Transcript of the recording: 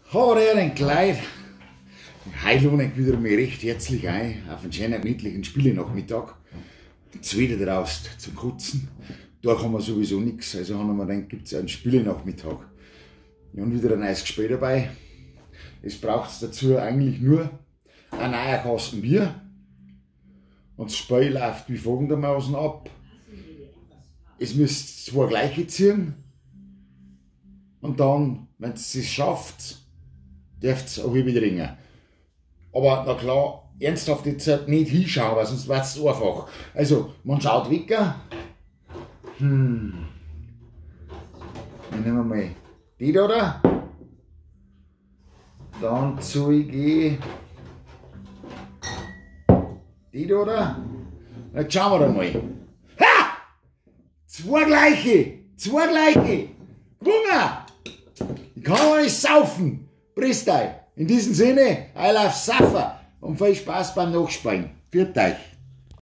Habe ein Kleid. Heute lade ich wieder mal recht herzlich ein auf einen schönen gemütlichen Spielenachmittag. Zweite draus zum Kutzen. Da kann man sowieso nichts. Also haben wir gedacht, gibt es einen Spielenachmittag. Ja, und wieder ein neues Gespräch dabei. Es braucht dazu eigentlich nur ein neuer Kasten Bier. Und das Spiel läuft wie folgendermaßen ab. Es müsst zwei gleiche ziehen. Und dann, wenn es schafft, dürft ihr auch wieder trinken. Aber na klar, ernsthaft jetzt nicht hinschauen, weil sonst wird es einfach. Also, man schaut weg. Dann nehmen wir mal die da, oder? Dann zeige ich die da, oder? Jetzt schauen wir da mal. Ha! Zwei gleiche! Zwei gleiche! Gewonnen! Ich kann aber nicht saufen! Presst euch! In diesem Sinne, I love Suffer und viel Spaß beim Nachspielen. Pfiat euch!